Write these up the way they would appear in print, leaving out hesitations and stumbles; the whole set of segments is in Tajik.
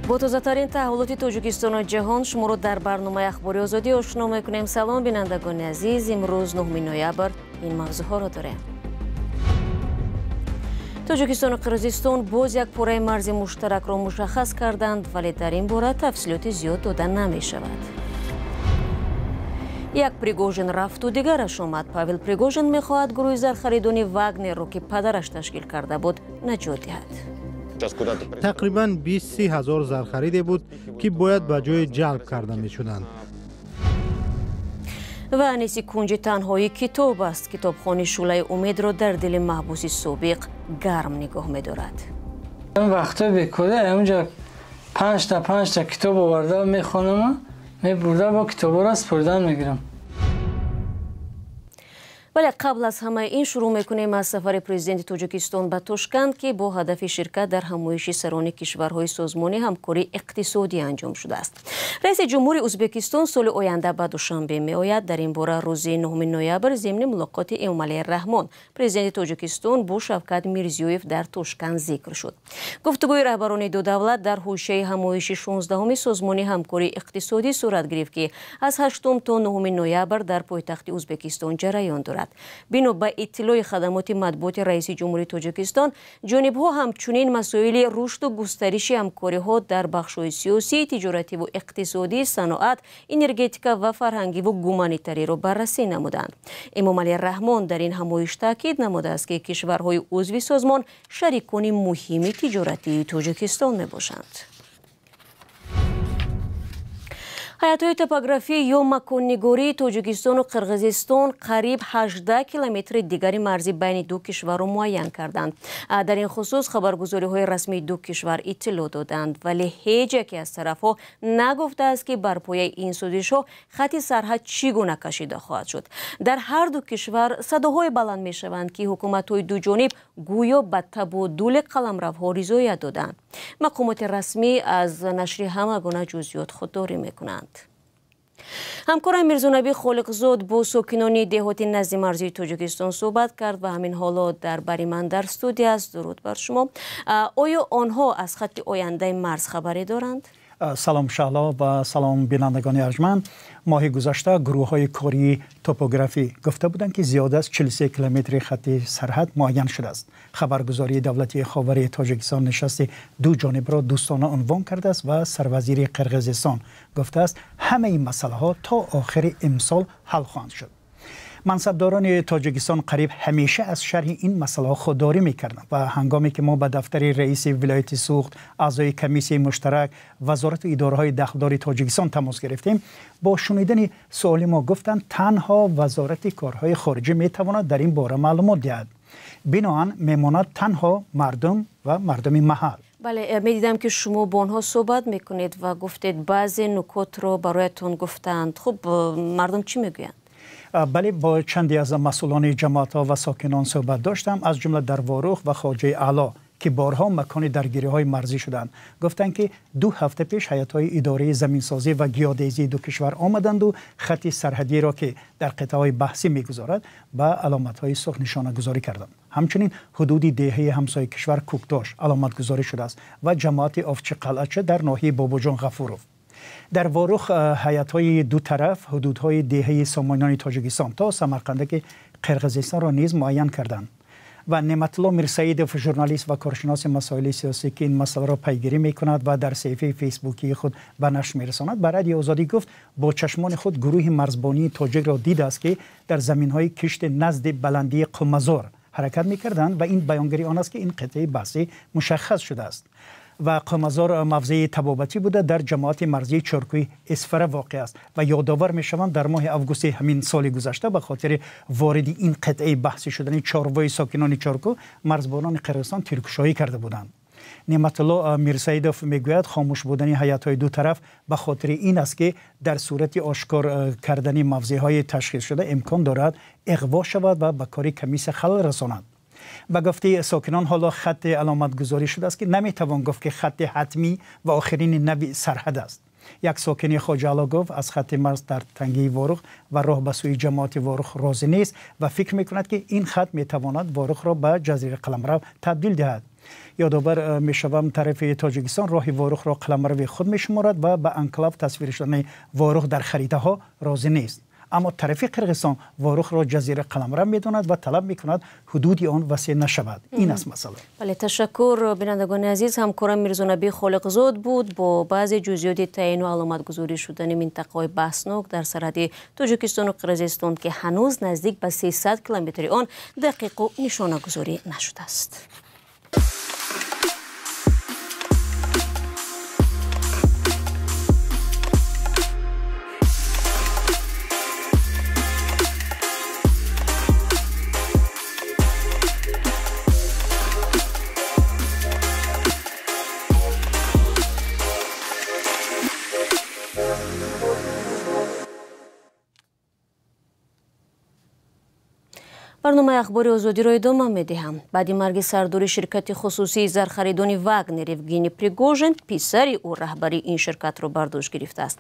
Бо тозатарин таҳаввулоти Тоҷикистону ҷаҳон шуморо дар барномаи Ахбори Озодӣ ошно мекунем. Салом, бинандагони азиз. Имрӯз 9 ноябр ин мавзӯъҳоро дорем. Тоҷикистону Қирғизистон боз як пораи марзи муштаракро мушаххас карданд, вале дар ин бора тафсилоти зиёд дода намешавад. Як Пригожин рафту дигараш омад. Павел Пригожин мехоҳад гурӯҳи зархаридони Вагнерро, ки падараш ташкил карда буд, наҷот диҳад. Тақрибан 20-30 ҳазор зархариде буд, ки бояд ба ҷое ҷалб карда мешуданд. Ва аниси кунҷи танҳоӣ китоб аст. Китобхони Шӯълаи умедро дар дили маҳбуси собиқ гарм нигоҳ медорад. Вақтҳои бекорӣ онҷа панҷта панҷта китоб оварда мехонам, мебурда бо китобҳоро супоридан мегирам. Вале қабл аз ҳамаи ин шурӯъ мекунем аз сафари президенти Тоҷикистон ба Тошканд, ки бо ҳадафи ширкат дар ҳамоиши сарони кишварҳои Созмони ҳамкории иқтисодӣ анҷом шудааст. Раиси ҷумҳури Ӯзбекистон соли оянда ба Душанбе меояд. Дар ин бора рӯзи 9 ноябр зимни мулоқоти Эмомалӣ Раҳмон, президенти Тоҷикистон, бо Шавкат Мирзиёев дар Тошканд зикр шуд. Гуфтугӯи раҳбарони ду давлат дар ҳошияи ҳамоиши 16-уми Созмони ҳамкории иқтисодӣ сурат гирифт, ки аз 8 то 9 ноябр дар пойтахти Ӯзбекистон ҷараён дорад. Бино ба иттилои хадамоти матбуоти раиси ҷумҳури Тоҷикистон, ҷонибҳо ҳамчунин масоили рушду густариши ҳамкориҳо дар бахшҳои сиёсӣ, тиҷоративу иқтисодӣ, саноат, энергетика ва фарҳангиву гуманитариро баррасӣ намуданд. Эмомалӣ Раҳмон дар ин ҳамоиш таъкид намудааст, ки кишварҳои узви созмон шарикони муҳими тиҷоратии Тоҷикистон мебошанд. Ҳайатҳои топографӣ ё маконнигории Тоҷикистону Қирғизистон қариб 18 километри дигари марзи байни ду кишварро муайян карданд. Дар ин хусус хабаргузориҳои расмии ду кишвар иттилоъ доданд, вале ҳеҷ яке аз тарафҳо нагуфтааст, ки бар пояи ин созишҳо хати сарҳад чӣ гуна кашида хоҳад шуд. Дар ҳар ду кишвар садоҳое баланд мешаванд, ки ҳукуматҳои дуҷониб гӯё ба табодули қаламравҳо ризоят доданд. Мақомоти расмӣ аз нашри ҳама гуна ҷузъиёт худдорӣ мекунанд. Ҳамкорам Мирзонабӣ Холиқзод бо сокинони деҳоти назди марзии Тоҷикистон суҳбат кард ва ҳамин ҳоло дар бари ман дар студия аст. Дуруд бар шумо. Оё онҳо аз хатти ояндаи марз хабаре доранд? Салом, Шаҳло, ва салом, бинандагони арҷманд. Моҳи гузашта гурӯҳҳои кории топографӣ гуфта буданд, ки зиёд аз 43 километри хатти сарҳад муайян шудааст. Хабаргузории давлатии Ховари Тоҷикистон нишасти ду ҷонибро дӯстона унвон кардааст ва сарвазири Қирғизистон гуфтааст, ҳамаи масъалаҳо то охири имсол ҳал хоҳанд шуд. Мансабдорони Тоҷикистон қариб ҳамеша аз шарҳи ин масъалаҳо худдорӣ мекарданд ва ҳангоме ки мо ба дафтари раиси вилояти Суғд, аъзои комиссияи муштарак, вазорату идораҳои дахлдори Тоҷикистон тамос гирифтем, бо шунидани суоли мо гуфтанд, танҳо Вазорати корҳои хориҷӣ метавонад дар ин бора маълумот диҳад. Биноан мемонад танҳо мардум ва мардуми маҳал. Бале, медидам, ки шумо бо онҳо суҳбат мекунед ва гуфтед, баъзе нукотро бароятон гуфтанд. Хуб, мардум чӣ мегӯянд? Бале, бо чанде аз масъулони ҷамоатҳо ва сокинон суҳбат доштам, аз ҷумла дар Ворух ва Хоҷаи Аъло, ки борҳо макони даргириҳои марзӣ шуданд. Гуфтанд, ки 2 ҳафта пеш ҳайатҳои идораи заминсозӣ ва геодезии ду кишвар омаданду хати сарҳадиро, ки дар қитъаҳои баҳсӣ мегузорад, ба аломатҳои сурх нишонагузорӣ карданд. Ҳамчунин ҳудуди деҳаи ҳамсояи кишвар Кӯкдош аломатгузорӣ шудааст ва ҷамоати Овчиқалъача дар ноҳияи Бобоҷон Ғафуров. Дар Ворух ҳайатҳои ду тараф ҳудудҳои деҳаи Сомониёни Тоҷикистон то Самарқандаки Қирғизистонро низ муайян карданд. Ва Неъматулло Мирсаидов, журналист ва коршиноси масоили сиёсӣ, ки ин масъаларо пайгирӣ мекунад ва дар саҳифаи фейсбукии худ ба нашр мерасонад, ба Радиои Озодӣ гуфт, бо чашмони худ гурӯҳи марзбонии тоҷикро дидааст, ки дар заминҳои кишти назди баландии Қумазор ҳаракат мекарданд ва ин баёнгари он аст, ки ин қитъаи баҳсӣ мушаххас шудааст. Ва Қумазор мавзеи табобатӣ буда, дар ҷамоати марзии Чоркӯи Исфара воқеъ аст ва ёдовар мешаванд, дар моҳи августи ҳамин соли гузашта ба хотири вориди ин қитъаи баҳсӣ шудани чорвои сокинони Чоркӯ марзбонони Қирғизистон тиркушоӣ карда буданд. Неъматулло Мирсаидов мегӯяд, хомӯш будани ҳайатҳои ду тараф ба хотири ин аст, ки дар сурати ошкор кардани мавзеъҳои ташхисшуда имкон дорад иғво шавад ва ба кори комиссия халал расонад. Ба гуфтаи сокинон, ҳоло хатти аломатгузорӣ шудааст, ки наметавон гуфт, ки хатти ҳатмӣ ва охирини нави сарҳад аст. Як сокини Хоҷа Аъло гуфт, аз хатти марз дар тангии Ворух ва роҳ ба сӯи ҷамоати Ворух розӣ нест ва фикр мекунад, ки ин хат метавонад Ворухро ба ҷазираи қаламрав табдил диҳад. Ёдовар мешавам, тарафи Тоҷикистон роҳи Ворух ро қаламрави худ мешуморад ва ба анклав тасвир шудани Ворух дар харитаҳо розӣ нест. Аммо тарафи Қирғизистон Ворухро ҷазира қаламрав медонад ва талаб мекунад ҳудуди он васеъ нашавад. Ин аст масъала. Бале, ташаккур бинандагони азиз. Ҳамкорам Мирзонаби Холиқзод буд бо баъзе ҷузъиёти таъину аломатгузорӣ шудани минтақаҳои баҳснок дар сарҳади Тоҷикистону Қирғизистон, ки ҳанӯз наздик ба 300 километри он дақиқу нишонагузорӣ нашудааст. Барномаи ахбори озодиро идома медиҳам. Баъди марги сардори ширкати хусусии зархаридони Вагнер Евгений Пригожин, писари ӯ раҳбари ин ширкатро бар дӯш гирифтааст.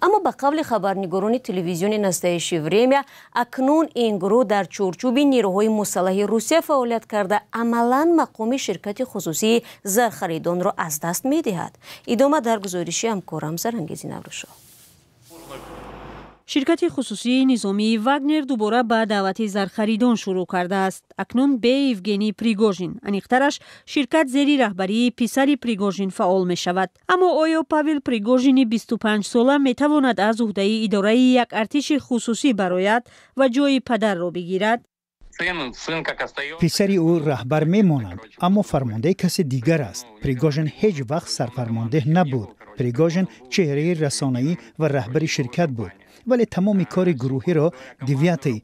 Аммо ба қавли хабарнигорони телевизиони Настоящее время, акнун ин гурӯҳ дар чорчӯби нерӯҳои мусаллаҳи Русия фаъолият карда, амалан мақоми ширкати хусусии зархаридонро аз даст медиҳад. Идома дар гузориши ҳамкорам Зарангези Наврӯшо. Ширкати хусусии низомии Вагнер дубора ба даъвати зархаридон шурӯъ кардааст. Акнун бе Евгений Пригожин. Аниқтараш, ширкат зери раҳбарии писари Пригожин фаъол мешавад. Аммо оё Павел Пригожини 25-сола метавонад аз уҳдаи идораи як артиши хусусӣ барояд ва ҷои падарро бигирад? Писари ӯ раҳбар мемонад, аммо фармондаи каси дигар аст. Пригожин ҳеҷ вақт сарфармондеҳ набуд. Пригожин чеҳраи расонаӣ ва раҳбари ширкат буд, вале тамоми кори гурӯҳиро Девятый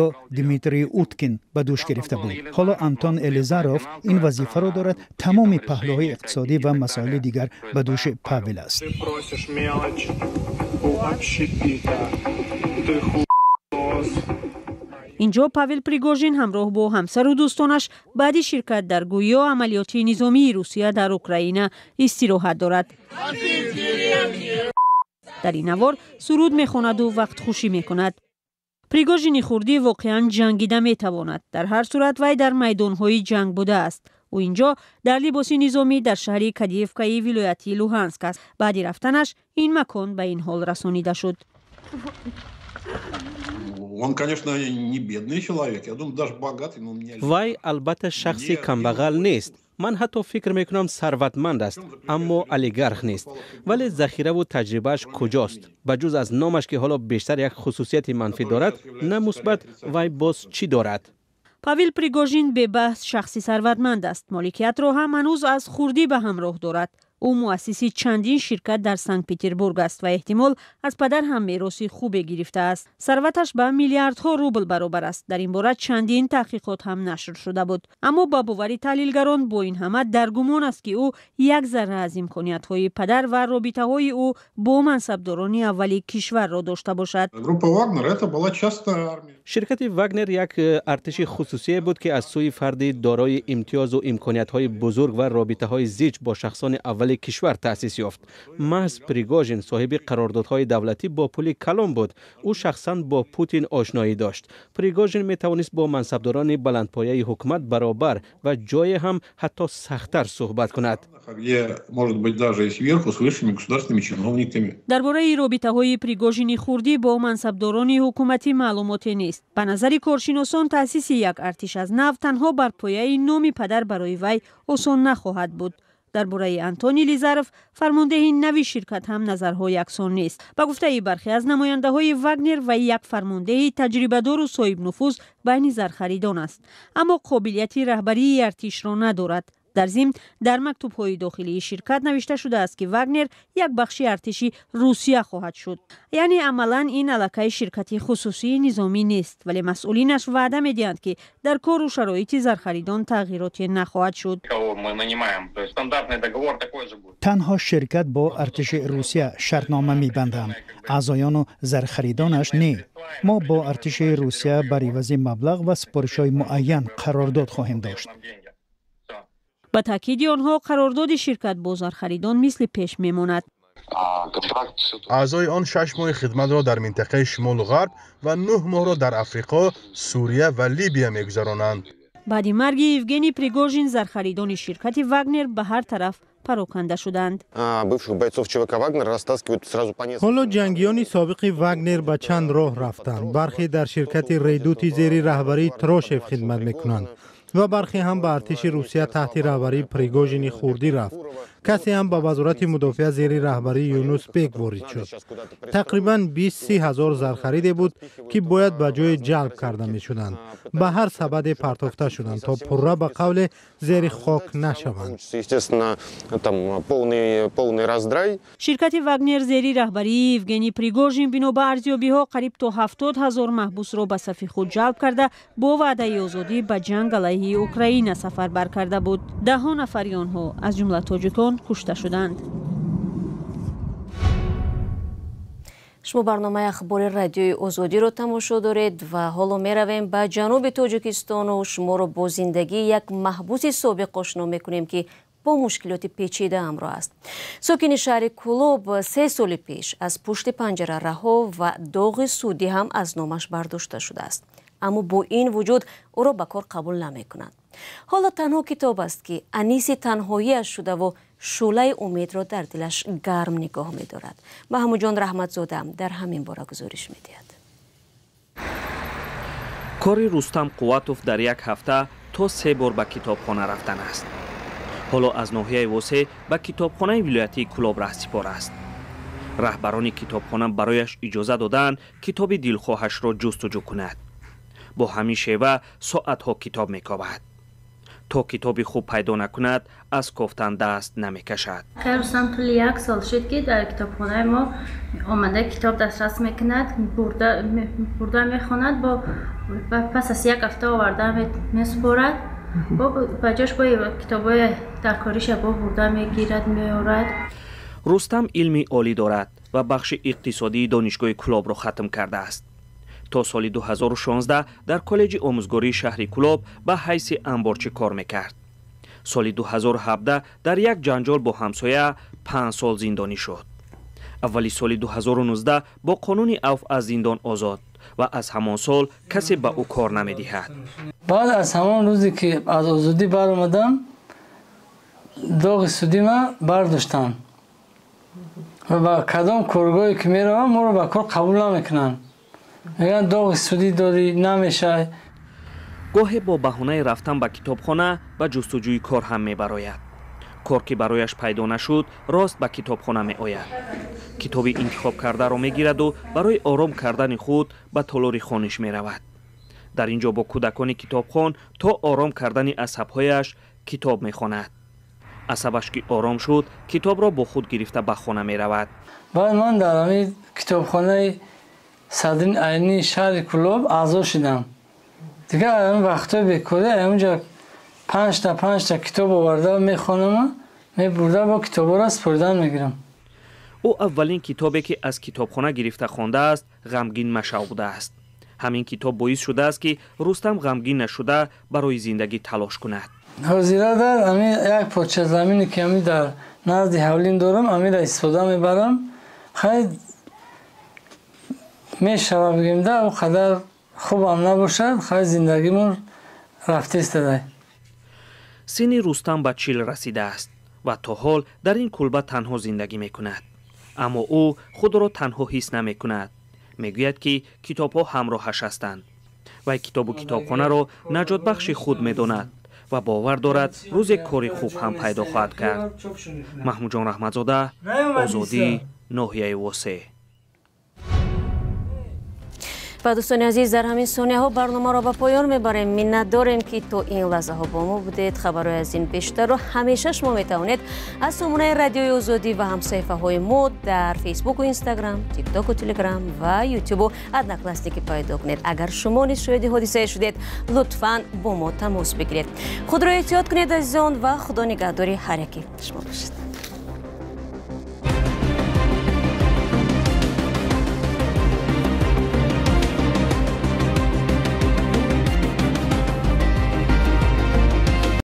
ё Дмитрий Уткин ба дӯш гирифта буд. Ҳоло Антон Елизаров ин вазифаро дорад. Тамоми паҳлӯҳои иқтисодӣ ва масоили дигар ба дӯши Павел аст. Инҷо Павел Пригожин ҳамроҳ бо ҳамсару дӯстонаш баъди ширкат дар гӯё амалиёти низомии Русия дар Украина истироҳат дорад. Дар ин навор суруд мехонаду вақтхушӣ мекунад. Пригожини хурдӣ воқеан ҷангида метавонад. Дар ҳар сурат вай дар майдонҳои ҷанг будааст. Ӯ инҷо дар либоси низомӣ дар шаҳри Кадиевкаи вилояти Луҳанск аст. Баъди рафтанаш ин макон ба ин ҳол расонида шуд. Он, конечно, не бедный человек, я думаю, даже богатый, но он не... Вай албатта шахси камбағал нест. Ман ҳатто фикр мекунам сарватманд аст, аммо олигарх нест. Вале захираву таҷрибааш куҷост? Ба ҷуз аз номаш, ки ҳоло бештар як хусусияти манфӣ дорад, на мусбат, вай боз чӣ дорад? Павел Пригожин бебаҳс шахси сарватманд аст. Моликиятро ҳам ҳанӯз аз хурдӣ ба ҳамроҳ дорад. Ӯ муассиси чандин ширкат дар Санкт-Петербург аст ва эҳтимол аз падар ҳам мероси хубе гирифтааст. Сарваташ ба миллиардҳо рубл баробар аст. Дар ин бора чандин таҳқиқот ҳам нашр шуда буд. Аммо ба бовари таҳлилгарон бо ин ҳама дар гумон аст, ки ӯ як зарра аз имкониятҳои падар ва робитаҳои ӯ бо мансабдорони аввали кишварро дошта бошад. Группа Вагнер это была частная армия. Ширкати Вагнер як артиши хусусие буд, ки аз сӯи фарди дорои имтиёзу имкониятҳои бузург ва робитаҳои зич бо шахсони аввали кишвар таъсис ёфт. Маҳз Пригожин соҳиби қарордодҳои давлатӣ бо пули калон буд. Ӯ шахсан бо Путин ошноӣ дошт. Пригожин метавонист бо мансабдорони баландпояи ҳукумат баробар ва ҷое ҳам ҳатто сахттар суҳбат кунад. Дар бораи робитаҳои Пригожини хурдӣ бо мансабдорони ҳукуматӣ маълумоте нест. Ба назари коршиносон, таъсиси як артиш аз нав танҳо бар пояи номи падар барои вай осон нахоҳад буд. Дар бораи Антон Елизаров, фармондеҳи нави ширкат, ҳам назарҳо яксон нест. Ба гуфтаи бархе аз намояндаҳои Вагнер, вай як фармондеҳи таҷрибадору соҳибнуфуз байни зархаридон аст, аммо қобилияти раҳбарии артишро надорад. Дар зимн, дар мактубҳои дохилии ширкат навишта шудааст, ки Вагнер як бахши артиши Русия хоҳад шуд. Яъне амалан ин аллакай ширкати хусусии низомӣ нест, вале масъулинаш ваъда медиҳанд, ки дар кору шароити зархаридон тағйироте нахоҳад шуд. Танҳо ширкат бо артиши Русия шартнома мебанданд, аъзоёну зархаридонаш не. Мо бо артиши Русия бар ивази маблағ ва супоришҳои муайян қарордод хоҳем дошт. Ба таъкиди онҳо, қарордоди ширкат бо зархаридон мисли пеш мемонад. Аъзои он 6 моҳи хидматро дар минтақаи шимолу ғарб ва 9 моҳро дар Африқо, Сурия ва Либия мегузаронанд. Баъди марги Евгений Пригожин зархаридони ширкати Вагнер ба ҳар тараф пароканда шуданд. Ҳоло ҷангиёни собиқи Вагнер ба чанд роҳ рафтанд. Бархе дар ширкати Редути зери раҳбарии Трошев хидмат мекунанд ва бархе ҳам ба артиши Русия таҳти раҳбарии Пригожини хурдӣ рафт. Касе ҳам ба вазорати мудофиа зери раҳбарии Юнус Бек ворид шуд. Тақрибан 20-30 ҳазор зархариде буд, ки бояд ба ҷое ҷалб карда мешуданд. Ба ҳар сабаде партофта шуданд, то пурра ба қавле зери хок нашаванд. Ширкати Вагнер зери раҳбарии Евгений Пригожин бино ба арзёбиҳо қариб то 70 ҳазор маҳбусро ба сафи худ ҷалб карда, бо ваъдаи озодӣ ба ҷанг алайҳи Украина сафарбар карда буд. Даҳҳо нафари онҳо, аз ҷумла тоҷикон, кушта шуданд. Шумо барномаи ахбори радиои Озодиро тамошо доред ва ҳоло меравем ба ҷануби Тоҷикистону шуморо бо зиндагии як маҳбуси собиқ ошно мекунем, ки бо мушкилоти печида ҳамроҳ аст. Сокини шаҳри Кулоб 3 соли пеш аз пушти панҷара раҳо ва доғи судӣ ҳам аз номаш бардошта шудааст. Аммо бо ин вуҷуд ӯро ба кор қабул намекунанд. Ҳоло танҳо китоб аст, ки аниси танҳоиаш шудаву шӯълаи умедро дар дилаш гарм нигоҳ медорад. Маҳмудҷон Раҳматзода дар ҳамин бора гузориш медиҳад. Кори Рустам Қувватов дар як ҳафта то 3 бор ба китобхона рафтан аст. Ҳоло аз ноҳияи Восе ба китобхонаи вилоятии Кулоб раҳсипор аст. Раҳбарони китобхона барояш иҷоза доданд китоби дилхоҳашро ҷустуҷӯ кунад. Бо ҳамин шева соатҳо китоб мекобад. То китоби хуб пайдо накунад, аз кофтан даст намекашад. Рустам тӯли як сол шуд, ки дар китобхонаи мо омада китоб дастрас мекунад, бурда мехонад, пас аз як ҳафта оварда месупорад, ба ҷош бо китобҳои даркориша бо бурда мегирад, меорад. Рустам илми олӣ дорад ва бахши иқтисодии донишгоҳи Кулобро хатм кардааст. То соли 2016 дар коллеҷи омӯзгории шаҳри Кулоб ба ҳайси анборчӣ кор мекард. Соли 2017 дар як ҷанҷол бо ҳамсоя 5 сол зиндонӣ шуд. Аввали соли 2019 бо қонуни авф аз зиндон озод ва аз ҳамон сол касе ба ӯ кор намедиҳад. Баъд аз ҳамон рӯзе ки аз озодӣ баромадам, доғи судима бардоштам ва ба кадом коргоҳе ки меравам, моро ба кор қабул намекунанд. Мегӯянд доғи судӣ дорӣ, намешай. Гоҳе бо баҳонаи рафтан ба китобхона ба ҷустуҷӯи кор ҳам мебарояд. Кор ки барояш пайдо нашуд, рост ба китобхона меояд. Китоби интихобкардаро мегираду барои ором кардани худ ба толори хониш меравад. Дар ин ҷо бо кӯдакони китобхон то ором кардани асабҳояш китоб мехонад. Асабаш ки ором шуд, китобро бо худ гирифта ба хона меравад. Баъд ман дар ҳамин китобхонаи Садрин Айнии шаҳри Кулоб аъзо шудам. Дигар ҳамин вақтҳои бекорӣ ҳаминҷо панҷта китоб оварда мехонам, мебурда бо китобҳоро супоридан мегирам. Ӯ аввалин китобе ки аз китобхона гирифта хондааст, ғамгин машав будааст. Ҳамин китоб боис шудааст, ки Рустам ғамгин нашуда барои зиндагӣ талош кунад. Ҳозира дар ҳамин як порча замине ки ҳамин дар назди ҳавлим дорам, ҳаминро истифода мебарам. Хай мешава бигем да, он қадар хубам набошад, хай зиндагимон рафта истодай. Синни Рустам ба 40 расидааст ва то ҳол дар ин кулба танҳо зиндагӣ мекунад. Аммо ӯ худро танҳо ҳис намекунад. Мегӯяд, ки китобҳо ҳамроҳаш ҳастанд. Вай китобу китобхонаро наҷотбахши худ медонад ва бовар дорад, рӯзе кори хуб ҳам пайдо хоҳад кард. Маҳмудҷон Раҳматзода, Озодӣ, ноҳияи Восе. Ва дӯстони азиз, дар ҳамин сонияҳо барномаро ба поён мебарем. Миннат дорем, ки то ин лаҳзаҳо бо мо будед. Хабарҳои аз ин бештарро ҳамеша шумо метавонед аз сомонаи радиои Озодӣ ва ҳамсаҳифаҳои мо дар Фейсбуку, Инстаграм, Тиктоку, Телеграм ва Ютубу Одноклассники пайдо кунед. Агар шумо низ шоҳиди ҳодисае шудед, лутфан бо мо тамос бигиред. Худро эҳтиёт кунед, азизон, ва худо нигаҳдори ҳар яке шумо бошед.